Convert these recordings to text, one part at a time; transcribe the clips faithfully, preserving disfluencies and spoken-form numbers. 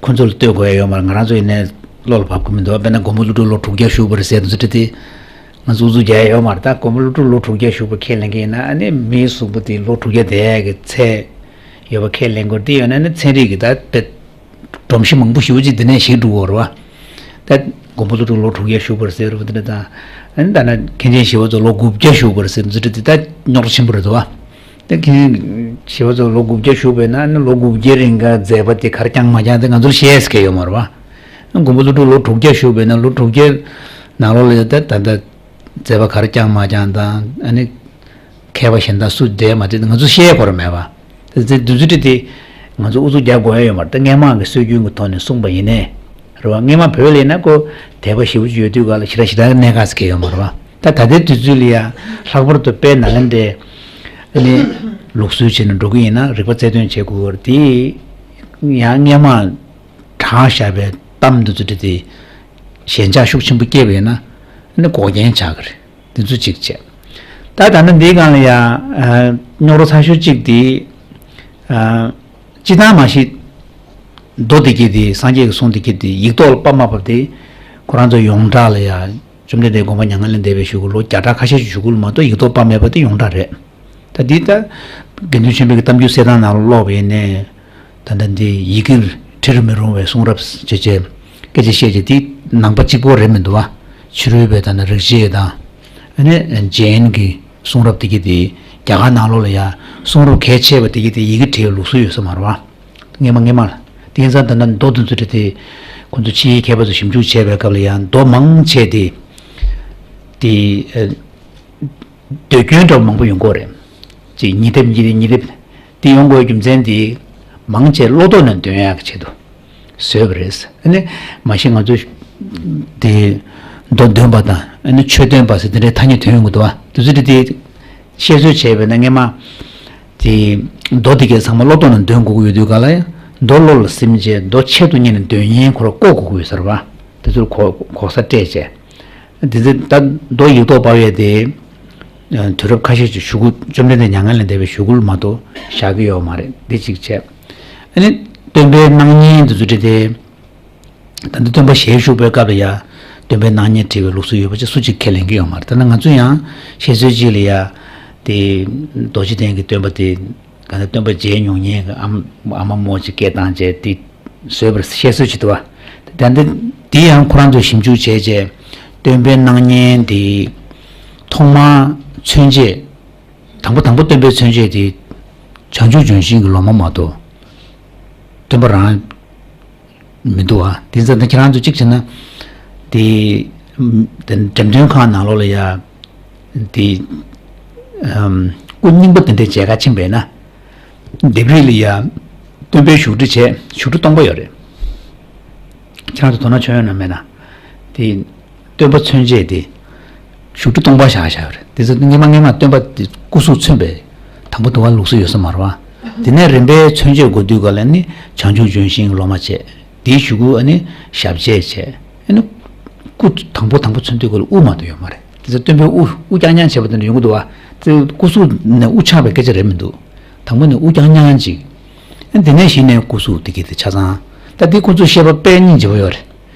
ཁོང་ཚོ་ལ་ལྟོས་དགོས་ཡ་ཡོད་མ་རེད། ང་རང་ཚོ་ཡིན་ནའི་བློ་ལ་བབ་ཀྱི་མི་འདུག་དཔེར་ན་མགོན་པོ་ཀླུ་སྒྲུབ་ལོ་དྲུག་བརྒྱ་བཞུགས་པ་རེད་ཟེར་དུས་ཚོད་དེ་ང་ཚོ་ཨུ་ཚུགས་རྒྱག་ཡ་ཡོད་མ་རེད། ད་མགོན་པོ་ཀླུ་སྒྲུབ་ལོ་དྲུག་བརྒྱ་བཞུགས་པ་ཁས་ལེན་གྱི་ཡིན་ན། ཨ་ནི་མིའི་གཟུགས་པོ་དེ་ལོ་དྲུག་བརྒྱ་དེ་གི་ཚད་ཡོད་པ་ཁས་ལེན་དགོས། དེ་ཡོད་ན་ནི་ཚན་རིག་གི་ད་དཔེ་སྒྲོམ་གཞི་མང་པོ་ཞེ་པོ་ཅིག་འདི་ནས་ཞིག་འགྲོ་གི་ཡོད་རེད་བ། ད་མགོན་པོ་ཀླུ་སྒྲུབ་ལོ་དྲུག་བརྒྱ་བཞུགས་པ་རེད་ཟེར་བ་འདི་འདྲ་དང་། ཨ་ནི་ད་ན་མཁན་ཆེན་ཞི་བ་འཚོ་ལོ་དགུ་བརྒྱ་བཞུགས་པ་རེད་ཟེར་འདི་འདྲ་དེ་ད་རྙོག་དྲ་ཆེན་པོ་རེད་འདུག་བ། ད་མཁན་ཆེན་ཞི་བ་འཚོ་ལོ་དགུ་བརྒྱ་བཞུགས་པས་ན། ཨ་ནི་ལོ་དགུ་བརྒྱའི་རིང་ག་མཛད་པ་དེ་ག་རེ་བསྐྱངས་མ་བསྐྱངས་དེ་ང་ཚོར་བཤད་ས་གང་ཡང་ཡོད་མ་རེད་བ། མགོན་པོ་ཀླུ་སྒྲུབ་ལོ་དྲུག་བརྒྱ་བཞུགས་པས་ན་ལོ་དྲུག་བརྒྱའི་ནང་ལོགས་ལ་ད་ད་ད་མཛད་པ་ག་རེ་བསྐྱངས་མ་བསྐྱངས་དང་། ཨ་ནི་མཁས་པ་གཞན་དག་སུ་བསྡད་མ་བསྡད་ང་ཚོ་བཤད་དགོས་ར་མེད་པ། དེ་ཚེ་དུས་ཚོད་དེ་ང་ཚོ་ཨུ་ཚུགས་རྒྱག་དགོས་ཡ་ཡོད་མ་རེད། ད་སྔས་མ་གི་སྲོལ་རྒྱུན་གྱི་ཐོག་ནས་གསུངས་པ་ཡིན་ནའི་རེད་བ། སྔས་མ་བོད་ལ་ཡིན་ན་ཁོ་དད་པ་ཞེ་པོ་ཅིག་ཡོད་དུས་ག་ལ་ཞེ་དྲག་ཞེ་དྲག་གནད་འགག་ཟེར་གྱི་ཡོད་མ་རེད་བ། ད་ད་ལྟའི་དུས་ཚོད་ལ་ཡ་ལྷག་པར་དུ་དཔལ་ནཱ་ལེནྡྲའི་ཨ་ནི་ལུགས་སྲོལ་བྱས་ནས་འགྲོ་གི་ཡིན་ན་རིག་པ་རྩལ་འདོན་བྱེད་དགོས་པ་རེད། དེ་ཡང་སྔས་མ་དྲངས་བཞག་པའི་གཏམ་འདི་ཚོ་དེ་དེ་ཞེན་ཆགས་ཤུགས་ཆེན་པོ་སྐྱེས་པ་ཡིན་ན་ཨ་ནི་འགོག་རྐྱེན་ཆགས་ཀྱི་རེད། དེ་ཚོ་གཅིག་བྱས། ད་ད་ནི་འདིའི་སྒང་ལ་ཡ་ཨ་རྙོག་དྲ་ཚ་ཤོས་གཅིག་དེ། ཨ་སྤྱིར་བཏང་མ་གཞི་མདོ་དེ་གྱད་དེ་སངས་རྒྱས་ཀྱི་གསུང་དེ་གྱད་དེ་ཡིག་ཐོག་ལ་ཕབ་མ་ཕབ་དེ་ཁོ་རང་ཚོ་ཡོངས་གྲགས་ལ་ཡ་བཅོམ་ལྡན་འདས་དགོངས་པ་མྱ་ངན་ལས་འདས་པའི་གཞུག་གུ་ལོ་བརྒྱ་ཕྲག་ཁ་ཤས་ཤིག་གཞུག་གུ་ལ་མ་གཏོགས་ཡིག་ཐོག་ཕབ་མེད་པ་དེ་ཡོངས་གྲགས་རེད། ད་འདི་ལྟར་དགེ་འདུན་ཆོས་འཕེལ་གྱི་གཏམ་རྒྱུད་གསེར་ཐང་ནང་ལ་ཀློག་པ་ཡིན་ནའི། ད་ལྟ་འདི་ཡི་གེར་བྲི་རུ་མི་རུང་བའི་གསུང་རབ་ཅེས་བྱས་སྐད་ཆ་བཤད་ཀྱི་འདི་ནང་པ་གཅིག་པོ་རེད་མི་འདུག་བ། ཕྱི་རོལ་པའི་ད་ལྟ་རིག་བྱེད་དང་། ཨ་ནི་ཇེན་གྱི་གསུང་རབ་དེ་གྱད་དེ་རྒྱ་གར་ནང་ལོགས་ལ་ཡ་གསུང་རབ་གལ་ཆེ་བ་དེ་གྱད་དེ་ཡི་གེ་བྲིས་པའི་ལུགས་སྲོལ་ཡོད་ས་མ་རེད་བ། སྔས་མ་སྔས་མ་ལ། དེང་སང་ད་ལྟ་མདོ་དེ་ཚོ་བྲིས་ཏེ་ཁོང་ཚོ་ཕྱིའི་མཁས་པ་ཚོ་ཞིབ་འཇུག་བྱས་པའི་སྐབས་ལ་ཡང་མདོ་མང་ཆེ་དེ་དེ་ཨ། ཟློས་སྐྱོན་འདྲ་བོ་མང་པོ་ཡོང་གི་ཡོད་རེད། ཅིག་ཉིས་ལྡེབ་ཉིས་ལྡེབ་ཉིས་ལྡེབ། དེ་ཡོང་དགོས་རྒྱུ་མཚན་དེ་མང་ཆེ་བློ་ལྡོག་ནས་འདོན་ཡག་གི་ཆེད་དུ་བཟོས་པ་རེད། ཨ་ནི་མ་གཞི་ང་ཚོ་དེ་མདོ་འདོན་པ་དང་ཨ་ནི་ཆོས་སྟོན་པ་ཟེར་དེ་འདྲའི་ཐ་སྙད་ཐོན་ཡོང་གི་འདུག་བ། དེ་ཚོ་དེ་དེ་བཤད་སྲོལ་བྱས་པས་ན་སྔས་མ་དེ་མདོ་དེ་གའི་ཚང་མ་བློ་ལྡོག་ནས་འདོན་དགོས་ཀྱི་ཡོད་དུས་ག་ལ་ཡང་མདོ་བློ་ལ་སིམ་བྱས་མདོ་ཆེད་དུ་གཉེར་ནས་འདོན་ཡིན་ཁོ་ར་བཀོད་དགོས་ཀྱི་ཡོད་ས་རེད་བ། དེ་ཚོར་གོ་གོ་ས་སྤྲད་བྱས། དེ་ཚེ་ད་མདོ་ཡིག་ཐོག་ཕབ་ཡས་དེ། དུས་རབས་ཁ་ཤས་ཀྱི་གཞུག་གུ་བཅོམ་ལྡན་འདས་མྱ་ངན་ལས་འདས་པའི་གཞུག་གུ་ལ་མ་གཏོགས་བཞག་གི་ཡོད་མ་རེད། འདི་གཅིག་བྱས། ཨ་ནི་སྟོན་པའི་སྣང་བརྙན་དེ་ཚོ་བྲིས་ཏེ། ད་ལྟ་སྟོན་པ་ཞལ་བཞུགས་པའི་སྐབས་ལ་ཡ། སྟོན་པའི་སྣང་བརྙན་བྲིས་པའི་ལུགས་སྲོལ་ཡོད་པ་ཅིག་སུ་གཅིག་ཁས་ལེན་གྱི་ཡོད་མ་རེད། ད་ནི་ང་ཚོ་ཡང་བཤད་སྲོལ་གཅིག་ལ་ཡ། དེ་རྡོ་རྗེ་གདན་གྱི་སྟོན་པ་དེ། ག་ད་སྟོན་པ་མཇལ་མྱོང་མཁན་གྱི་ཨ་མ་ཨ་མ་མོ་ཅིག་སྐད་བཏང་བྱས་དེ་བཟོས་པར་བཤད་སྲོལ་ཅིག་འདུག་བ། ད་འདི་དེ་ཡང་ཁོ་རང་ཚོས་ཞིབ་འཇུག་བྱས་རྗེས་སྟོན་པའི་སྣང་བརྙན་དེ་ཐོག་མར་མཚོན་བྱེད་དང་པོ་དང་པོ་སྟོན་པའི་མཚོན་བྱེད་དེ་བྱང་ཆུབ་ལྗོན་ཤིང་གི་ལོ་མ་མ་གཏོགས་སྟོན་པ་རང་མི་འདུག་བ། དེ་ཚོ་ད་ཁྱེད་རང་ཚོ་གཅིག་བྱས་ན་དེ་འགྲེམས་སྟོན་ཁང་ནང་ལོགས་ལ་ཡ། དེ། ཨམ། སྐུ་རྙིང་པ་དེ་འདྲའི་མཇལ་ཁ་ཕྱིན་པས་ན། ལྡེབས་རིས་ལ་ཡ། སྟོན་པའི་བཞུགས་ཁྲི་བྱས་བཞུགས་ཁྲི་སྟོང་པ་ཡོད་རེད། ཁྱེད་རང་ཚོ་དོ་སྣང་བྱུང་ཡོད་ན་མེད་ན། དེ། སྟོན་པ་མཚོན་བྱེད་དེ། བཞུགས་ཁྲི་སྟོང་པ་བཞག་བཞག་ཡོད་རེད། དེ་ཚོ་སྔས་མ་སྔས་མ་སྟོན་པ་དེ་སྐུ་གཟུགས་མཚོན་པའི། དང་པོ་དུ་བ་ལུགས་སྲོལ་ཡོད་ས་མ་རེད་བ། དེ་ནས་རིམ་པས་མཚོན་བྱེད་འགོ་དུས་ག་ལ་ནི་བྱང་ཆུབ་ལྗོན་ཤིང་ལོ་མ་བྱས། དེའི་གཞུག་གུ་ཨ་ནི་ཞབས་རྗེས་བྱས། ཨ་ནི། སྐུ་དང་པོ་དང་པོ་མཚོན་དུས་སྐོར་ལ་དབུ་མ་གཏོགས་ཡོད་མ་རེད། དེ་ཚོ་སྟོན་པའི་དབུ་དབུ་རྐྱང་རྐྱང་བྱས་པ་དེ་འདྲ་ཡོང་གི་འདུག་བ། དེ་སྐུ་གཟུགས་ནས་དབུ་ཆགས་པའི་སྐད་ཆ་རེད་མི་འདུག་དང་པོ་ནས་དབུ་རྐྱང་རྐྱང་ཅིག་ཨ་དེ་ནས་གཞི་ནས་སྐུ་གཟུགས་དེ་གི་དེ་ཆ་ཚང་། ད་དེ་ཁོ་ཚོས་བཤད་པ་དཔེ་སྙིང་རྗེ་པོ་ཡོད་རེད།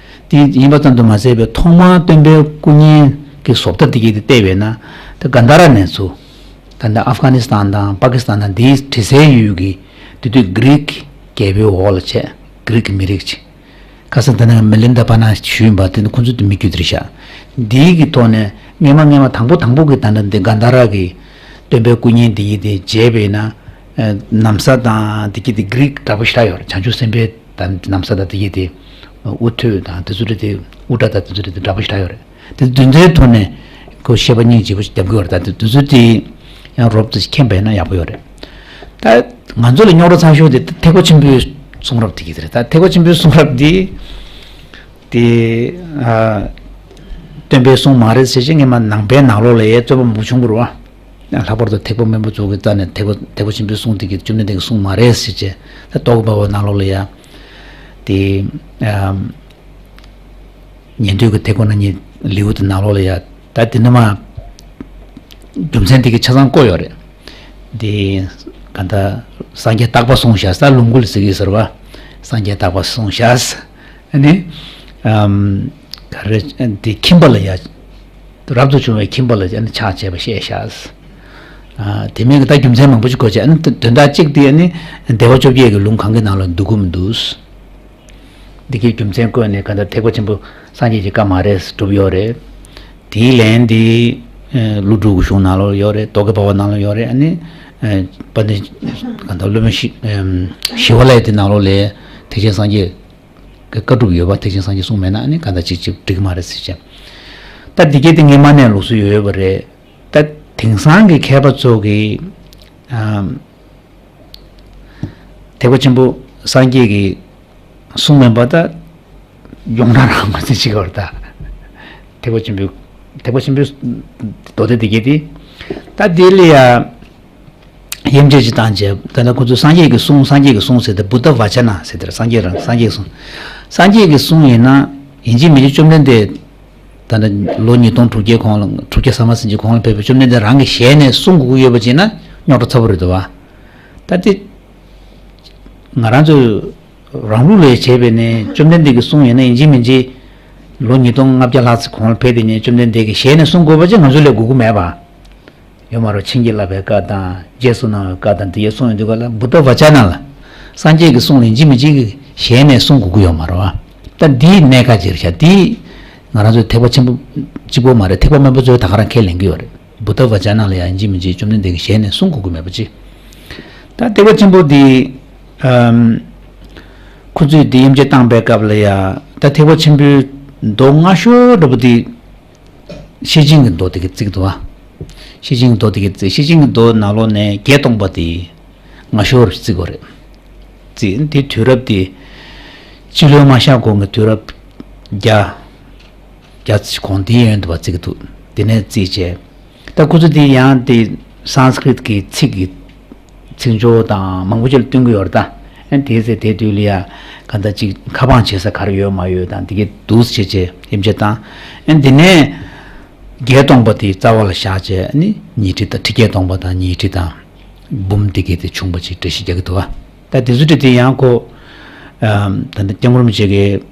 དེ་ཡིན་པ་ཙམ་དུ་མ་ཟད་པའི་ཐོག་མར་སྟོན་པའི་སྐུ་བརྙན་གྱི་བཟོ་ལྟ་དེ་གི་དེ་བལྟས་པས་ན་དེ་གྷན་དྷ་ར་ནས་ཚུར། ད་ལྟ་ཨབ་གྷ་ནི་སི་ཐན་དང་པ་ཀི་སི་ཐན་དང་དེའི་དྲི་ཟའི་ཡུལ་གྱི་དེ་དུས་གྷི་རིག་རྒྱལ་པོའི་འོག་ལ་བྱས་གྷི་རིག་གི་མི་རིགས་ཅིག་ཁ་སང་ད་ནང་མི་ལིན་ད་པ་ན་ཞུས་ཡིན་པ་དེ་ནི་ཁོང་ཚོ་དེ་མི་རྒྱུད་དེ་རེད་ཤག་འདིའི་གི་ཐོག་ནས་སྔས་མ་སྔས་མ་དང་པོ་དང་པོ་གི་ད་ནི་འདི་གྷན་དྷ་ར་གི་སྟོན་པའི་སྐུ་བརྙན་འདི་ཡི་དེ་མཇལ་བས་ན། ཨ་ན་བཟའ་དང་དེ་གི་དེ་གྷི་རིག་འདྲ་པོ་ཞེ་དྲག་ཡོད་རེད། བྱང་ཆུབ་སེམས་དཔའི་ད་ན་བཟའ་དང་དེ་གི་དེ་དབུ་ཐོད་དང་དེ་ཚོ་རེད། དེ་དབུ་སྐྲ་དང་དེ་ཚོ་རེད། དེ་འདྲ་པོ་ཞེ་དྲག་ཡོད་རེད། དེ་དོན་ཚན་ཐོག་ནས་ཁོ་བཤད་པ་སྙིང་རྗེ་པོ་ཞིག་རྒྱབ་ཀྱི་ཡོད་རེད། ད་དེ་དུས་ཚོད་དེ་ཡང་རོབ་ཙམ་མཁྱེན་པས་ན་ཡག་པོ་ཡོད་རེད། ད་ང་ཚོ་ལ་རྙོག་དྲ་ཚ་ཤོས་དེ་ཐེག་པ་ཆེན་པོའི་གསུང་རབ་དེ་གི་རེད། ད་ཐེག་པ་ཆེན་པོའི་གསུང་རབ་དེ་དེ་ཨ་སྟོན་པའི་གསུང་མ་རེད་ཟེར་བྱས་སྔས་མ་ནང་པའི་ནང་ལོགས་ལ་ཡང་རྩོད་པ་མང་པོ་བྱུང་གི་རེད་བ། ལྷག་པར་དུ་ཐེག་པ་དམན་པ་ཚོ་གི་རྩ་ནས་ཐེག་པ་ཐེག་པ་ཆེན་པོའི་གསུང་དེ་གི་བཅོམ་ལྡན་འདས་ཀྱི་གསུང་མ་རེད་ཟེར་བྱས། ད་རྟོག་གེ་འབར་བའི་ནང་ལོགས་ལ་ཡང་དེ་ཨ། ཉན་ཐོས་ཀྱི་ཐེག་པ་རྣམ་གཉིས་ལེའུ་དེ་ནང་ལོགས་ལ་ཡ། ད་དེ་ནི་མ་རྒྱུ་མཚན་དེ་གི་ཆ་ཚང་བཀོད་ཡོད་རེད། དེ་ག་ད་སངས་རྒྱས་རྟག་པ་གསུངས་བཞག་ས་ལོངས་སྐུ་ལ་ཟེར་གི་ཟེར་བ། སངས་རྒྱས་བརྟག་པ་གསུངས་བཞག་ཨ་ནི། ཨམ། ག་རེ། འདི་ཁྱིམ་པ་ལ་ཡ། རབ་ཏུ་བྱུང་བའི་ཁྱིམ་པ་ལ་ཡ་ནི་ཕྱག་བྱས་པ་བཤད་བཞག་ཨ། དེ་མིན་གྱི་ད་རྒྱུ་མཚན་མང་པོ་ཞིག་གོ་བྱས། ཨ་ནི་དོན་དག་གཅིག་དེ་ཨ་ནི་བདེ་བ་བཅོ་བརྒྱད་ཀྱི་ལུང་གང་གི་ནང་ལ་འདུ་གི་མི་འདུག་འདི་གའི་རྒྱུ་མཚན་བཀོད་ནས་གང་ལྟར་ཐེག་པ་ཆེན་པོ་སངས་རྒྱས་ཀྱི་བཀའ་མ་རེད་སྒྲུབ་ཡོད་རེད། དེའི་ལན་དེ། ཨ། ཀླུ་སྒྲུབ་ཀྱི་གཞུང་ནང་ལོགས་ཡོད་རེད། རྟོག་གེ་བར་པ་ནང་ལོགས་ཡོད་རེད། ཨ་ནི། ཨ། དཔལ་ལྡན་གང་ལྟར་སློབ་དཔོན་ཞི། ཨ། ཞི་བ་ལྷ་དེ་ནང་ལོགས་ལ་ཐེག་ཆེན་སངས་རྒྱས་ཀྱི་བཀའ་སྒྲུབ་ཡོད་པ། ཐེག་ཆེན་སངས་རྒྱས་གསུངས་མེད་ན་ཨ་ནི་གང་ལྟར་ཅིག་ཅིག་འགྲིག་གི་མ་རེད་ཟེར་བྱས། ད་འདི་གའི་དེ་སྔས་མ་ནས་ལུགས་སྲོལ་ཡོད་ཡོད་པ་རེད། ད་དེང་སང་གི་མཁས་པ་ཚོ་གིས། ཨ། ཐེག་པ་ཆེན་པོ་སངས་རྒྱས་ཀྱིས་གསུངས་མིན་པ་ད་ཡོངས་གྲགས་རང་མ་ཟིན་ཅིག་ཡོད་རེད་ད། ཐེག་པ་ཆེན་པོའི། ཐེག་པ་ཆེན་པོའི་མདོ་སྡེ་འདི་གའི་དེ། ད་དེ་ལ་ཡ་དབྱེ་འབྱེད་ཅིག་བཏང་བྱས། ད་ལྟ་ཁོ་ཚོས་སངས་རྒྱས་ཀྱིས་གསུངས། སངས་རྒྱས་ཀྱིས་གསུངས་ཟེར་ཏེ་བུདྡྷ་བ་ཅ་ན་ཟེར་ཏེ་ར། སངས་རྒྱས་རང་། སངས་རྒྱས་གསུངས། སངས་རྒྱས་ཀྱིས་གསུངས་ཡིན་ན་ཡིན་གཅིག་མིན་གཅིག་བཅོམ་ལྡན་འདས། ད་ལྟ་ལོ་ཉིས་སྟོང་དྲུག་བརྒྱའི་གོང་ལ། དྲུག་བརྒྱ་ས་མ་ཟིན་གྱི་གོང་ལ་ཕེབས་པའི་བཅོམ་ལྡན་འདས་རང་གི་ཞལ་ནས་གསུང་དགོས་ཀྱི་ཡོད་པ་ཅིག་ན་རྙོག་དྲ་ཚ་པོ་རེད་འདུག་བ། ད་དེ་ང་རང་ཚོས་རང་ལུགས་ལས་བྱས་པས་ནས་བཅོམ་ལྡན་འདས་ཀྱིས་གསུངས་ཡོད་ན་ཡིན་གཅིག་མིན་གཅིག་ལོ་ཉིས་སྟོང་ལྔ་བརྒྱ་ལྷག་ཙམ་གོང་ལ་ཕེབས་དེ་ནས་བཅོམ་ལྡན་འདས་ཀྱི་ཞལ་ནས་གསུང་དགོས་པ་ཅིག་ང་ཚོ་ལས་དགོས་ཀྱི་མེད་པ། ཡོད་མ་རེད། བྱིན་གྱིས་བརླབས་པའི་བཀའ་དང་རྗེས་སུ་གནང་བའི་བཀའ་དང་འདི་ཡས་གསུངས་ཡོང་དུས་ག་ལ་བུདྡྷ་བ་ཅ་ན་ལ། སངས་རྒྱས་ཀྱིས་གསུངས་ཡིན་གཅིག་མིན་གཅིག་གི་ཞལ་ནས་གསུང་དགོས་ཀྱི་ཡོད་མ་རེད་བ། ད་འདིའི་གནད་འགག་ཅིག་རེད་ཤག་འདི་ང་རང་ཚོའི་ཐེག་པ་ཆེན་པོ་གཅིག་པོ་མ་རེད། ཐེག་པ་དམན་པ་ཚོས་ད་ག་རང་ཁས་ལེན་གྱི་ཡོད་རེད། བུདྡྷ་བ་ཅ་ན་ལ་ཡང་ཡིན་གཅིག་མིན་གཅིག་བཅོམ་ལྡན་འདས་ཀྱི་ཞལ་ནས་གསུང་དགོས་ཀྱི་མེད་པ་ཅིག་ད་ཐེག་པ་ཆེན་པོ་འདི། ཨམ། ཁོ་ཚོས་འདི་དབྱེ་འབྱེད་བཏང་པའི་སྐབས་ལ་ཡ། ད་ཐེག་པ་ཆེན་པོའི་མདོ་སྔ་ཤོས་འདྲ་པོ་འདི། ཤེར་ཕྱིན་གྱི་མདོ་དེ་གའི་བརྩི་གི་འདུག་བ། ཤེར་ཕྱིན་གྱི་མདོ་དེ་གའི་བརྩི། ཤེར་ཕྱིན་གྱི་མདོ་ནང་ལོགས་ནས་བརྒྱད་སྟོང་པ་དེ་སྔ་ཤོས་བརྩི་དགོས་རེད། བརྩི། དེ་དུས་རབས་དེ་སྤྱི་ལོའི་མ་ཤར་གོང་གི་དུས་རབས་བརྒྱ། བརྒྱ་ཙམ་གོང་དེའི་ཡན་དུ་བ་བརྩི་གི་འདུག་དེ་ནས་བརྩིས་བྱས། ད་ཁོ་ཚོ་དེ་ཡང་དེ་སཾ་སྐྲྀཏ་གི་ཚིག་གི་ཚིག་སྦྱོར་དང་མང་པོ་ཅིག་ལ་བསྟུན་གྱི་ཡོད་རེད་ད། ཨ་ནི་དེའི་ཚེ་དེ་དུས་ལ་ཡ་ག་འདྲ་ཅིག་ཁ་འཕངས་བྱེད་ས་ག་རེ་ཡོད་མ་ཡོད་དང་དེ་གའི་འདུག་སེ་བྱས་བྱས་དབྱེ་འབྱེད་བཏང་། ཨ་ནི་དེ་ནས་བརྒྱད་སྟོང་པ་དེ་རྩ་བ་ལ་བཞག་བྱས། ཨ་ནི་ཉི་ཁྲི་དང་ཁྲི་བརྒྱད་སྟོང་པ་དང་ཉི་ཁྲི་དང་འབུམ་དེ་གའི་དེ་བྱུང་བ་ཅིག་འགྲེལ་བཤད་རྒྱག་གི་འདུག་བ། ད་དེ་ཚོ་དེ་དེ་ཡང་ཁོ། ཨམ། ད་ལྟ་སྐྱབས་མགོན་རིན་པོ་ཆེ་གིས།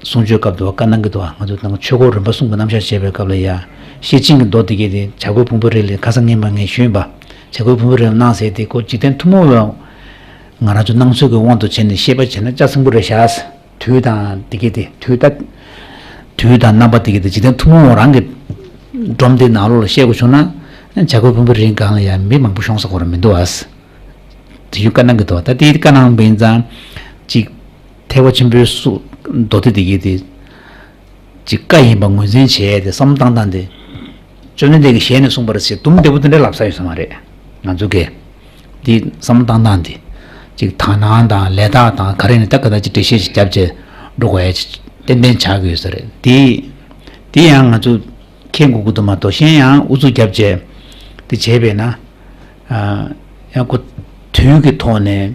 གསུང་ཆོས་སྐབས་དུ་བ་བཀའ་གནང་གི་འདུག་བ། ང་ཚོ་ནང་ཆོས་འཁོར་རིམ་པ་གསུམ་གྱི་རྣམ་གཞག་བྱེད་པའི་སྐབས་ལ་ཡ། ཤེར་ཕྱིན་གྱི་མདོ་འདི་གའི་དེ་བྱ་རྒོད་ཕུང་པོའི་རི་ལས་ཁ་སང་སྔས་མ་ངས་ཞུས་པ། བྱ་རྒོད་ཕུང་པོའི་རི་ལ་གནང་ཟེར་དེ་ཁོ་འཇིག་རྟེན་ཐུན་མོང་བའི་ང་རང་ཚོ་སྣང་ཚུལ་གྱི་དབང་དུ་བྱས་ནས་བཤད་པ་བྱས་ན་ལྕགས་སྲིན་པོ་རེད་ཤག་དུས་དང་འདི་གའི་དེ་དུས་ད། དུས་དང་རྣམ་པ་འདི་གའི་དེ་འཇིག་རྟེན་ཐུན་མོང་བ་རང་གི་སྒྲོམ་དེ་ནང་ལོགས་ལ་བཤད་དགོས་བྱུང་ན། བྱ་རྒོད་ཕུང་པོའི་རིའི་སྒང་ལ་ཡ་མི་མང་པོ་ཤོང་ས་ཁོ་རང་མི་འདུག་ཨ། དེ་ཡུལ་བཀའ་གནང་གི་འདུག་ད་དེའི་བཀའ་གནང་བ་ཡིན་ཙང་། ཅིག་ཐེག་པ་ཆེན་པོའི་སུ་མདོ་སྡེ་འདི་གའི་དེ། ཅིག་བཀའ་ཡིན་པ་ངོས་འཛིན་བྱས་ཏེ་བསམ་བློ་བཏང་སྟངས་དེ། བཅོམ་ལྡན་འདས་ཀྱི་ཞལ་ནས་གསུངས་པ་རེད་ཟེར་དུམ་བདེ་པོ་དེ་འདྲ་ལབ་ས་ཡོད་ས་མ་རེད། ང་ཚོ་གིས། འདི་བསམ་བློ་བཏང་སྟངས་དེ། ཅིག་དག་སྣང་དང་ལས་དག་དང་ག་རེ་ནས་ད་ག་ད་ཅིག་འགྲེལ་བཤད་ཅིག་བརྒྱབ་བྱས་འགྲོ་དགོས་ཡ་ཅིག་ཏན་ཏན་ཆགས་ཀྱི་ཡོད་ས་རེད་དེ། དེ་ཡང་ང་ཚོ་མཁྱེན་དགོས་ཀྱི་འདུག་མ་གཏོགས་གཞན་ཡང་ཨུ་ཚུགས་བརྒྱབ་བྱས་དེ་བྱས་པས་ན། ཨ། ཡང་ཁོ་དུས་ཀྱི་ཐོག་ནས་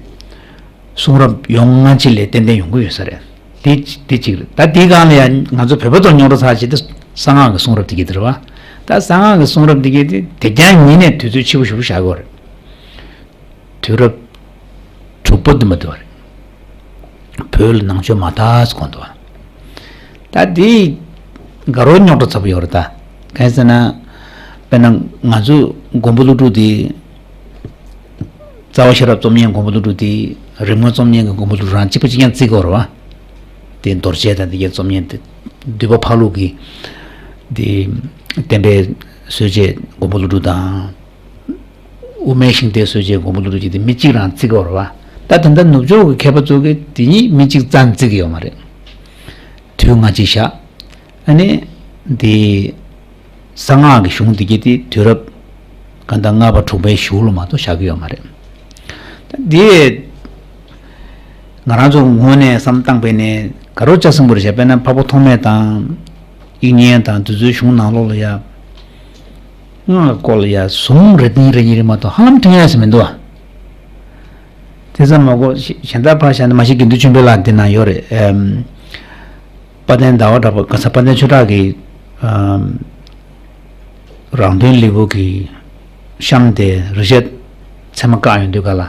གསུང་རབ་ཡོངས་སྔ་ཕྱི་ལས་ཏན་ཏན་ཡོང་གི་ཡོད་ས་རེད། དེ་དེ་གཅིག་རེད། ད་དེའི་སྒང་ལ་ཡང་ང་ཚོ་བོད་པ་ཚོ་རྙོག་དྲ་ཚ་ཆེ་དེ་གསང་སྔགས་ཀྱི་གསུང་རབ་དེ་གའི་དེ་རེད་བ། ད་གསང་སྔགས་ཀྱི་གསུང་རབ་དེ་གའི་དེ་དེ་རྐྱང་ཉིད་ནས་དུས་ཚོད་ཕྱི་པོ་ཞེ་པོ་བཞག་དགོས་རེད། དུས་རབས་དྲུག་པ་དུ་མ་དུ་བ་རེད། བོད་ལ་ནང་ཆོས་མ་དར་གོང་དུ་བ། ད་དེ་དགའ་རོགས་རྙོག་དྲ་ཚ་པོ་ཡོད་རེད་ད། གང་ཟེར་ན། དཔེར་ན་ང་ཚོ་མགོན་པོ་ཀླུ་སྒྲུབ་དེ། རྩ་བ་ཤེས་རབ་རྩོམ་མཁན་མགོན་པོ་ཀླུ་སྒྲུབ་དེ། རིམ་ལྔ་རྩོམ་མཁན་གྱི་མགོན་པོ་ཀླུ་སྒྲུབ་རང་གཅིག་པ་གཅིག་རྐྱང་བརྩི་དགོས་རེད་བ། དེ་རྡོ་རྗེ་དང་དེ་གའི་རྩོམ་མཁན་དེ། འདུས་པ་འཕགས་ལུགས་ཀྱི། དེ། བསྟན་པའི་སྲོལ་འབྱེད་མགོན་པོ་ཀླུ་སྒྲུབ་དང་། དབུ་མའི་ཤིང་རྟའི་སྲོལ་འབྱེད་མགོན་པོ་ཀླུ་སྒྲུབ་ཀྱི་དེ་མི་གཅིག་རང་བརྩི་དགོས་རེད་བ། ད་ད་ལྟ་ནུབ་ཕྱོགས་ཀྱི་མཁས་པ་ཚོ་གིས་དེ་གཉིས་མི་གཅིག་རྩ་ནས་བརྩི་གི་ཡོད་མ་རེད། དུས་སྔ་ཕྱི་བཞག་ཨ་ནི། འདི། གསང་སྔགས་ཀྱི་གཞུང་འདི་གའི་དེ་དུས་རབས། གང་ལྟར་ལྔ་པ་དྲུག་པའི་གཞུག་ལ་མ་གཏོགས་བཞག་གི་ཡོད་མ་རེད། ད་འདི། ང་རང་ཚོ་ངོས་ནས་བསམ་བཏང་པས་ནས་དགའ་རོགས་ལྕགས་སྲིན་པོ་རེད་བྱས། དཔེར་ན་འཕགས་པ་ཐོགས་མེད་དང་། དབྱིག་གཉེན་དང་དེ་ཚོའི་གཞུང་ནང་ལོགས་ལ་ཡ། སྔགས་སྐོར་ལ་ཡ་ཟུང་རེ་གཉིས་རེ་གཉིས་རེ་མ་གཏོགས་ཧ་ལམ་ཐོན་ཡ་ཟེར་མི་འདུག་ཨ། དེ་ཙམ་མ་གོ་གཞན་དག་ཕར་བཞག་ན་མ་གཞི་དགེ་འདུན་ཆོས་འཕེལ་ལགས་འདི་ན་ཡོད་རེད། ཨེམ། དཔལ་ལྡན་ཟླ་བ་གྲགས་པ་ག་ས་དཔལ་ལྡན་ཆོས་གྲགས་ཀྱི། ཨམ། རང་དོན་ལེའུ་གི་གཤམ་དེ་རི་བྱ་ཚེར་མ་བཀག་ཡོང་དུས་ག་ལ།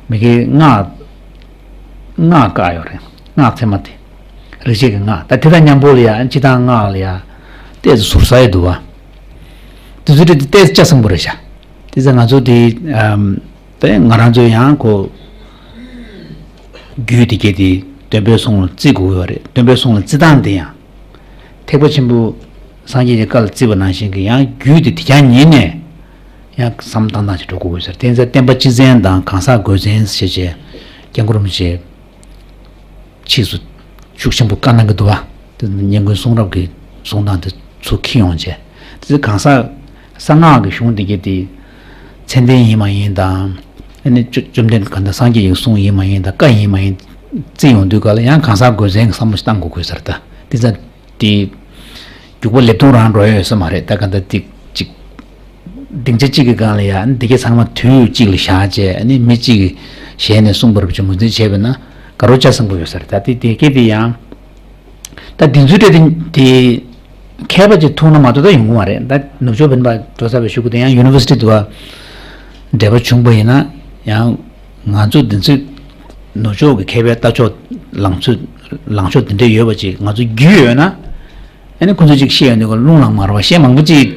མི་དགེ་སྔགས་ སྔགས་བཀག་ཡོད་རེད། སྔགས་ཚད་མ་དེ། རིག་བྱེད་ཀྱི་སྔགས། ད་དེ་དང་མཉམ་པོ་ལ་ཡ་སྤྱིར་བཏང་སྔགས་ལ་ཡ་ཏོག་ཙམ་ཟུར་ཟ་ཡི་འདུག་བ། དེ་ཚོ་དེ་ཏོག་ཙམ་ལྕགས་སྲིན་པོ་རེད་ཤག་དེ་ཚོ་ང་ཚོ་དེ་ཨམ། དེ་ང་རང་ཚོ་ཡང་ཁོ། རྒྱུད་དེ་གས་དེ་སྟོན་པའི་གསུང་ལ་བརྩི་དགོས་ཡོད་རེད། སྟོན་པའི་གསུང་ལ་བརྩི་སྟངས་དེ་ཡང་། ཐེག་པ་ཆེན་པོ་སངས་རྒྱས་ཀྱི་བཀའ་ལ་བརྩིས་པ་ནང་བཞིན་གྱི་ཡང་རྒྱུད་དེ་དེ་རྐྱང་ཉིད་ནས་ཡང་བསམ་བློ་བཏང་སྟངས་ཤིག་འགྲོ་དགོས་ཀྱི་ཡོད་ས་རེད། དེ་ཚེ་བསྟན་པ་སྤྱི་བཙན་དང་གང་ཟག་དགོས་བཙན་ཞེས་བྱས་སྐྱབས་མགོན་རིན་པོ་ཆེ་ཕྱིས་སུ་ཤུགས་ཆེན་པོ་བཀའ་གནང་གི་འདུག་བ། དེ་སྙན་ཁུང་གསུང་རབ་ཀྱི་གསུང་སྟངས་དེ་ཚུར་འཁྱེར་ཡོང་བྱས། དེ་ཚེ་གང་ཟག་གསང་སྔགས་ཀྱི་གཞུང་འདི་གས་དེ་མཚན་ལྡན་ཡིན་མ་ཡིན་དང་། ཨ་ནི་བཅོ་བཅོམ་ལྡན་གང་ལྟར་སངས་རྒྱས་ཀྱི་གསུང་ཡིན་མ་ཡིན་དང་བཀའ་ཡིན་མ་ཡིན་བརྩི་ཡོང་དུས་ག་ལ་ཡང་གང་ཟག་དགོས་བཙན་གྱི་བསམ་བློ་ཞིག་བཏང་དགོས་དགོས་ས་རེད་ད། དེ་ཚ་དེ། རྒྱུག་པ་ལེབ་མཐོང་རང་འགྲོ་ཡ་ཡོད་ས་མ་རེད་ད། གང་ལྟར་དེ་གཅིག་སྡིངས་ཆ་གཅིག་གི་སྒང་ལ་ཡ་འདི་གས་ཚང་མ་དུས་གཅིག་ལ་བཞག་བྱས་ཨ་ནི་མི་གཅིག་གི་ཞལ་ནས་གསུངས་པ་རུ་ཆུ་ངོས་འཛིན་བྱས་པ་ན་དགའ་རབ་ལྕགས་སྲིན་པོ་ཡོད་ས་རེད་ད། དེ་དེ་གས་དེ་ཡང་། ད་འདི་ཚོའི་གྲས་དེ་དེ་མཁས་པ་ཅིག་ཐུག་ན་མ་གཏོགས་ད་ཡོང་གི་མ་རེད། ད་ནུབ་ཕྱོགས་བོད་པ་འགྲོ་ས་བའི་ཤུགས་དེ་ཡང་ཡུ་ནི་ཝར་སི་ཊི་དུ་བ་འབྲེལ་བ་བྱུང་པ་ཡིན་ན་ཡང་ང་ཚོ་འདི་ཚོའི་ནུབ་ཕྱོགས་ཀྱི་མཁས་པའི་ལྟ་ཕྱོགས་ལངས་ཕྱོགས་ལངས་ཕྱོགས་དེ་འདྲ་ཡོད་པ་ཅིག་ང་ཚོ་རྒྱུས་ཡོད་ན་ཨ་ནི་ཁོ་ཚོས་ཅིག་བཤད་ཡོང་དུས་ཀ་རླུང་ལངས་མ་རེད་བ། བཤད་མང་པོ་ཅིག་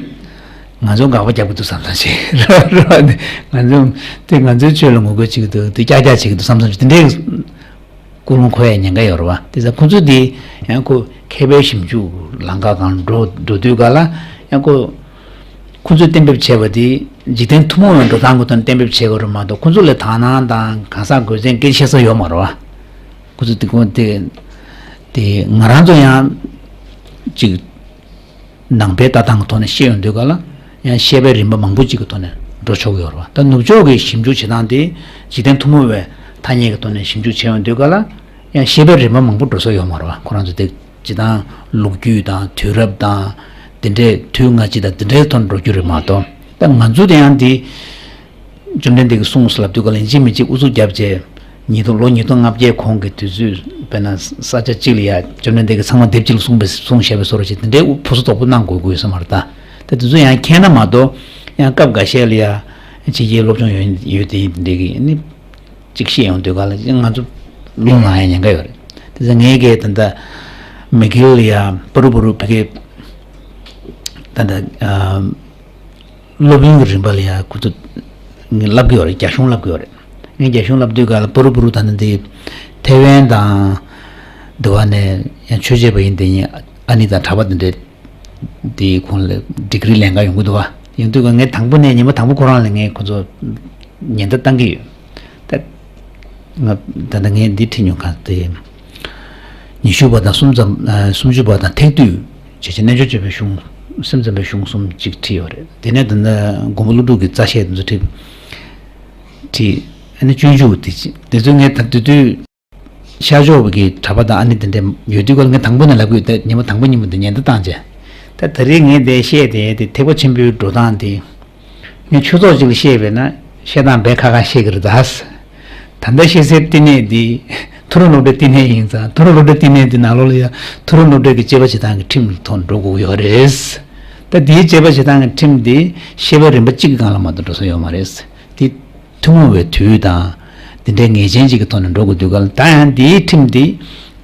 ང་ཚོ་དགག་པ་རྒྱབ་ཀྱི་འདུག་བསམ་བསམ་ཅིག་ར་ར་ནི་ང་ཚོ་དེ་ང་ཚོའི་ཆོས་ལ་ངོ་རྒོལ་བྱེད་ཀྱི་འདུག་དེ་ཀྱག་ཀྱག་བྱེད་ཀྱི་འདུག་བསམ་བསམ་ཅིག་དེ་འདྲའི། ཀུན་སློང་འཁོར་ཡ་ཉེན་ཁ་ཡོད་རེད་བ། དེ་ཚ་ཁོ་ཚོ་དེ་ཡང་ཁོ་མཁས་པའི་ཞིབ་འཇུག་ལམ་ཁ་སྒང་འགྲོ་འགྲོ་དུས་ག་ལ་ཡང་ཁོ་ཁོ་ཚོས་གཏན་འབེབས་བྱས་པ་དེ་འཇིག་རྟེན་ཐུན་མོང་བའི་འགྲོ་སྟངས་ཀྱི་ཐོག་ནས་གཏན་འབེབས་བྱས་དགོས་རེད་མ་གཏོགས་ཁོ་ཚོ་ལ་དག་སྣང་དང་གང་ཟག་དགོས་བཙན་སྐད་ཆ་བཤད་ས་ཡོད་མ་རེད་བ། ཁོ་ཚོ་དེ་ཁོ་དེ་དེ་ང་རང་ཚོ་ཡང་ཅིག་ནང་པའི་ལྟ་སྟངས་ཀྱི་ཐོག་ནས་བཤད་ཡོང་དུས་ག་ལ་ཡང་བཤད་པའི་རིམ་པ་མང་པོ་ཅིག་གི་ཐོག་ནས་འགྲོ་ཆོག་གི་ཡོད་རེད་བ། ད་ནུབ་ཕྱོགས་ཀྱི་ཞིབ་འཇུག་བྱེད་སྟངས་དེ་འཇིག་རྟེན་ཐུན་མོང་བའི་ཐ་སྙད་ཀྱི་ཐོག་ནས་ཞིབ་འཇུག་བྱེད་ཡོང་དུས་ག་ལ་ཡང་བཤད་པའི་རིམ་པ་མང་པོ་འགྲོ་ས་ཡོད་མ་རེད་བ། ཁོ་རང་ཚོ་དེ་སྤྱིར་བཏང་ལོ་རྒྱུས་དང་དུས་རབས་དང་དེ་འདྲའི་དུས་སྔ་ཕྱི་དང་དེ་འདྲའི་ཐོག་ནས་འགྲོ་རྒྱུ་རེད་མ་གཏོགས། ད་ང་ཚོ་དེ་ཡང་དེ་བཅོམ་ལྡན་འདས་ཀྱིས་གསུངས་སོ་ལབ་དུས་ག་ལ་ཡིན་གཅིག་མིན་གཅིག་ཨུ་ཚུགས་རྒྱབ་བྱས། ཉིས་སྟོང་ལོ་ཉིས་སྟོང་ལྔ་བརྒྱའི་གོང་གི་དུས་ཚོད་དཔེར་ན་ས་ཆ་གཅིག་ལ་ཡ་བཅོམ་ལྡན་འདས་ཀྱིས་ཚང་མ་སྡེབ་གཅིག་ལ་གསུངས་པའི་གསུངས་བཞག་པའི་བཟོ་འདྲ་ཅིག་དེ་འདྲའི་ཕོ་སོ་དོག་པོ་གནང་དགོས་དགོས་ས་མ་རེད་ད། ད་དེ་ཚོ་ཡང་མཁྱེན་ན་མ་གཏོགས་ཡང་སྐབས་འགའ་ཤས་ལ་ཡ་ཕྱི་རྒྱལ་སློབ་སྦྱོང་ཡོད་ཡོད་དེ་ཡིན་དེ་འདྲའི་གི་ནི་གཅིག་བཤད་ཡོང་དུས་ག་ལ་ང་ཚོ་རླུང་ལངས་ཡ་ཉེན་ཁ་ཡོད་རེད། དེ་ཚོ་ངས་གི་ད་ལྟ་མི་གིལ་ལ་ཡ་པ་རུ་པ་རུ་བི་གི་ད་ལྟ། སློབ་ཡོན་གྱི་རིམ་པ་ལ་ཡང་ཁོ་ཚོ་ངས་བསླབ་ཀྱི་ཡོད་རེད། རྒྱ་གཞུང་བསླབ་ཀྱི་ཡོད་རེད། ངས་རྒྱ་གཞུང་བསླབ་དུས་ག་ལ་པུ་རུ་པུ་རུ་ད་ནི་འདི་ཐེ་ཝན་དང་འདི་བ་ནས་ཡང་ཆོས་བྱེད་པ་ཡིན་དེ་ཡིན་ཨ་ནི་དང་གྲྭ་པ་འདི་འདྲས་འདི་ཁོང་ལ་ཌི་གི་རི་ལེན་ག་ཡོང་གི་འདུག་བ། ཡོང་དུས་ག་ངས་དང་པོ་ནས་ཉི་མ་དང་པོ་ཁོ་རང་ལ་ངས་ཁོ་ཚོ་ཉེན་བརྡ་བཏང་གི་ཡོད། ད་ང་ད་ལྟ་ངས་འདི་བྲིས་མྱོང་ག་དེ། ཉི་ཤུ་པ་དང་གསུམ་ཙམ་ཨ་སུམ་ཅུ་པ་དང་ཐེག་བསྡུས་བྱས་རྗེས་རྣལ་འབྱོར་སྤྱོད་པའི་གཞུང་སེམས་ཙམ་པའི་གཞུང་གསུམ་གཅིག་བྲིས་ཡོད་རེད། དེ་ནས་ད་ལྟ་མགོན་པོ་ཀླུ་སྒྲུབ་ཀྱི་རྩ་བཤད་དེ་ཚོ་བྲིས་བྲིས་ཨ་ནི་སྤྱོད་འཇུག་དེ་ཅི་དེ་ཚོ་ངས་ད་དེ་དུས་ཤར་ཕྱོགས་ཀྱི་གྲྭ་པ་དང་ཨ་ནི་དེ་འདྲ་ཡོད་དུས་ག་ལ་ངས་དང་པོ་ནས་ལབ་དགོས་ཏེ་ཉི་མ་དང་པོ་ཉིན་མོ་དེ་ཉེན་བརྡ་བཏང་བྱས། ད་ད་རེས་ངས་དེ་བཤད་དེ་དེ་ཐེག་པ་ཆེན་པོའི་འགྲོ་སྟངས་དེ། ངས་ཆོས་ཚོགས་གཅིག་ལ་བཤད་པས་ན་བཤད་སྟངས་རྦད་ཁ་ཁ་བཤད་ཀྱི་རེད་ད། ད་ལྟ་བཤད་སའི་བསྟི་གནས་འདི་མཐོ་རིམ་སློབ་གྲྭའི་བསྟི་གནས་ཡིན་ཙང་མཐོ་རིམ་སློབ་གྲྭའི་བསྟི་གནས་འདི་ནང་ལོགས་ལ་ཡང་མཐོ་རིམ་སློབ་གྲྭའི་གི་དཔྱད་པ་བྱེད་སྟངས་ཀྱི་ཁྲིམས་ཐོག་འགྲོ་དགོས་ཀྱི་ཡོད་རེད། ད་འདིའི་དཔྱད་པ་བྱེད་སྟངས་ཀྱི་ཁྲིམས་འདི་བཤད་པའི་རིམ་པ་གཅིག་གི་སྒང་ལ་མ་གཏོགས་འགྲོ་ས་ཡོད་མ་རེད། འདི་ཐུན་མོང་བའི་དུས་དང་འདི་འདྲའི་ངེས་ཅན་གཅིག་གི་ཐོག་ནས་འགྲོ་དགོས་དུས་ག་ལ་ད་ཡང་འདིའི་ཁྲིམས་འདི་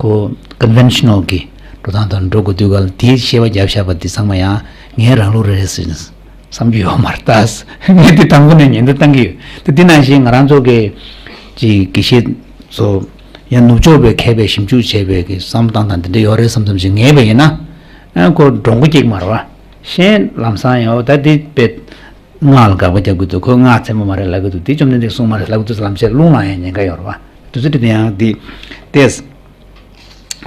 ཁོ་ཀོན་ཝེན་ཤ་ནལ་གྱི་འགྲོ་སྟངས་ཐོག་ནས་འགྲོ་དགོས་དུས་ག་ལ་འདིའི་དཔྱད་པ་བརྒྱབ་བཞག་པ་འདི་ཚང་མ་ཡང་ངའི་རང་ལུགས་རེད་ཟེར་ནས། བསམ་རྒྱུ་ཡོད་མ་རེད་ད། ངས་འདི་དང་པོ་ནས་ཉེན་བརྡ་བཏང་གི་ཡོད། དེ་འདི་ནང་བཞིན་ང་རང་ཚོ་གི་ཅིག་དགེ་བཤེས་ཚོ་ཡང་ནུབ་ཕྱོགས་པའི་མཁས་པའི་ཞིབ་འཇུག་བྱས་པའི་གི་བསམ་སྟངས་དང་འདི་འདྲ་ཡོད་རེད་བསམ་བསམ་ཞིག་ངེས་པ་ཡིན་ན། ཨ་ཁོ་འདྲོང་པོ་སྐྱེག་མ་རེད་བ། གཞན་ལམ་སང་ཡང་ད་འདི་དཔེ་སྔགས་ལ་དགག་པ་རྒྱབ་གི་འདུག་ཁོས་སྔགས་ཚད་མ་མ་རེད་ལབ་གི་འདུག་འདི་བཅོམ་ལྡན་འདས་གསུངས་མ་རེད་ལབ་གི་འདུག་ལམ་སེང་རླུང་ལངས་ཡང་ཉེན་ཁ་ཡོད་རེད་བ། དུས་ཚོད་དེ་ཡང་འདི་ཏེས་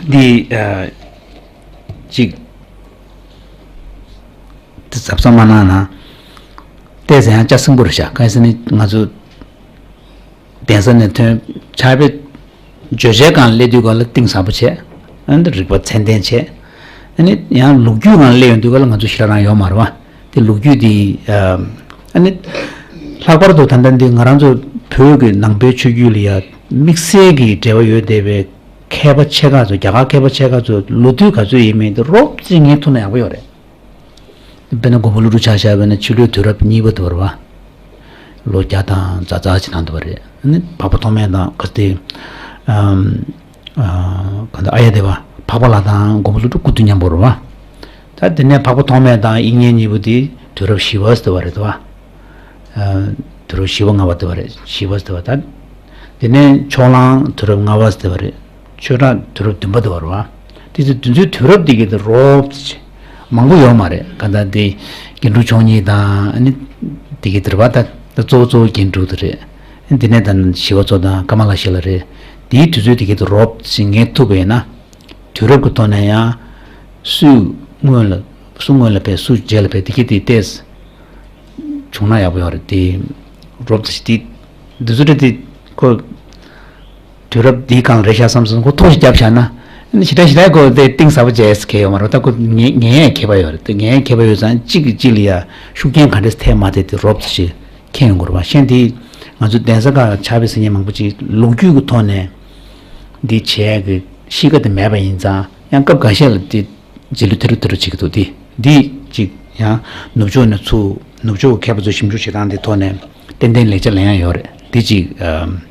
འདི་ཅིག་དེ་གཟབ་གཟབ་མ་གནང་ན། བལྟས་ཟེར་ཡང་ལྕགས་སྲིན་པོ་རེད་ཤག་གང་ཡིན་ཟེར་ན་ང་ཚོ་གདན་ས་ནས་ཐོན་ཕྱག་དཔེ་བརྗོད་བྱའི་སྒང་སླེབས་དུས་ག་ལ་གཏིང་ཟབ་པོ་བྱས། ཨ་ནི་རིག་པ་ཚད་ལྡན་བྱས། ཨ་ནི་ཡང་ལོ་རྒྱུས་སྒང་སླེབས་ཡོང་དུས་ག་ལ་ང་ཚོ་ཞེ་དྲག་རང་ཡོད་མ་རེད་བ། དེ་ལོ་རྒྱུས་དེ་ཨ་ནི་ལྷག་པར་དུ་ད་ལྟ་འདི་ང་རང་ཚོ་བོད་ཀྱི་ནང་པའི་ཆོས་བརྒྱུད་ལ་ཡ་དམིགས་བསལ་གྱི་འབྲེལ་བ་ཡོད་བསྡད་པའི་མཁས་པ་ཆེ་ཁག་ཚོ་རྒྱ་གར་མཁས་པ་ཆེ་ཁག་ཚོ་ལོ་དུས་ག་ཚོད་ཡིན་མིན་དེ་རོབ་ཙམ་ངས་ཐུགས་ན་ཡག་པོ་ཡོད་རེད། དཔེར་ན་མགོན་པོ་ཀླུ་སྒྲུབ་ཆ་བཞག་པ་ཡིན་ན་ཆོས་ལུགས་དུས་རབས་གཉིས་པ་དེ་བར་བ། ལོ་བརྒྱ་དང་ཛ་ཛ་ཅིག་ནང་དུ་བ་རེད། ཨ་ནི་འཕགས་པ་ཐོགས་མེད་དང་ག་ཚོད་ ཨམ། ཨ། གང་ལྟར་ཨཱརྱ་དེ་བ་འཕགས་པ་ལྷ་དང་མགོན་པོ་ཀླུ་སྒྲུབ་སྐུ་དུས་མཉམ་པོ་རེད་བ། ད་དེ་ནས་འཕགས་པ་ཐོགས་མེད་དང་དབྱིག་གཉེན་གཉིས་པོ་དེ་དུས་རབས་བཞི་པ་ཟེར་བ་རེད་བ། ཨ། དུས་རབས་བཞི་པ་ལྔ་པ་དེ་བ་རེད། བཞི་པ་ཟེར་བ་ད། དེ་ནས་ཕྱོགས་གླང་དུས་རབས་ལྔ་པ་ཟེར་བ་རེད། ཆོས་གྲགས་དུས་རབས་བདུན་པ་དེ་བ་རེད་བ། དེ་ཚོ་དེ་ཚོའི་དུས་རབས་དེ་གའི་དེ་རོབ་ཙམ་མང་པོ་ཡོད་མ་རེད། གང་ལྟར་དེ་རྒྱན་དྲུག་མཆོག་གཉིས་དང་ཨ་ནི་དེ་གའི་དེ་རེད་བ། ད་ད་གཙོ་བོ་གཙོ་བོ་རྒྱན་དྲུག་དེ་རེད། དེ་ནས་ད་ཞི་བ་འཚོ་དང་ཀ་མ་ལ་ཤཱི་ལ་རེད། དེའི་དུས་ཚོད་དེ་གའི་དེ་རོབ་ཙམ་ངེས་ཐུབ་པ་ཡིན་ན། དུས་རབས་ཀྱི་ཐོག་ནས་ཡང་སུས་སྔོན་ལ་སུ་སྔོན་ལ་ཕེབས་སུ་རྗེས་ལ་ཕེབས་དེ་གའི་དེ་ཏོག་ཙམ་བྱུང་ན་ཡག་པོ་ཡོད་རེད། དེ་རོབ་ཙམ་ཞིག་དེ་འདི་ཚོ་རེད། དེ་ཁོ་དུས་རབས་འདིའི་སྒང་རེད་ཤག་བསམ་སོང་། ཁོ་ཐོ་ཞིག་བརྒྱབ་བཞག་ན་ཨ་ནི་ཞེ་དྲག་ཞེ་དྲག་ཁོ་དེ་གཏིང་ཟབ་པོ་བྱས་ཁེལ་ཡོད་མ་རེད། ད་ཁོ་ངེས་ངེས་ཡས་མཁས་པ་ཡོད་རེད། དེ་ངེས་ཡས་མཁས་པ་ཡོད་ཙང་གཅིག་གིས་གཅིག་ལ་ཡ་ཤུགས་རྐྱེན་ག་འདྲས་ཐེབས་མ་ཐེབས་དེ་རོབ་ཙམ་ཞིག་མཁྱེན་ཡོང་དགོས་རེད་བ། གཞན་དེ་ང་ཚོ་གདན་ས་ཁག་ཕྱག་དཔེ་གཟིགས་མཁན་མང་པོ་ཅིག་ལོ་རྒྱུས་ཀྱི་ཐོག་ནས་འདི་བྱས་ཀྱི་གཤིས་ཀ་དེ་མེད་པ་ཡིན་ཙང་། ཡང་སྐབས་འགའ་ཤས་ལ་དེ་རྗེས་ལུས་ཐེ་རུ་ཐེ་རུ་བྱེད་ཀྱི་འདུག་དེ་འདི་གཅིག་ཡང་ནུབ་ཕྱོགས་ནས་ཚུར་ནུབ་ཕྱོགས་མཁས་པ་ཚོས་ཞིབ་འཇུག་བྱེད་སྟངས་དེ་ཐོག་ནས་ཏན་ཏན་ལེགས་ཆ་ལེན་ཡ་ཡོད་རེད། དེ་གཅིག་ཨམ།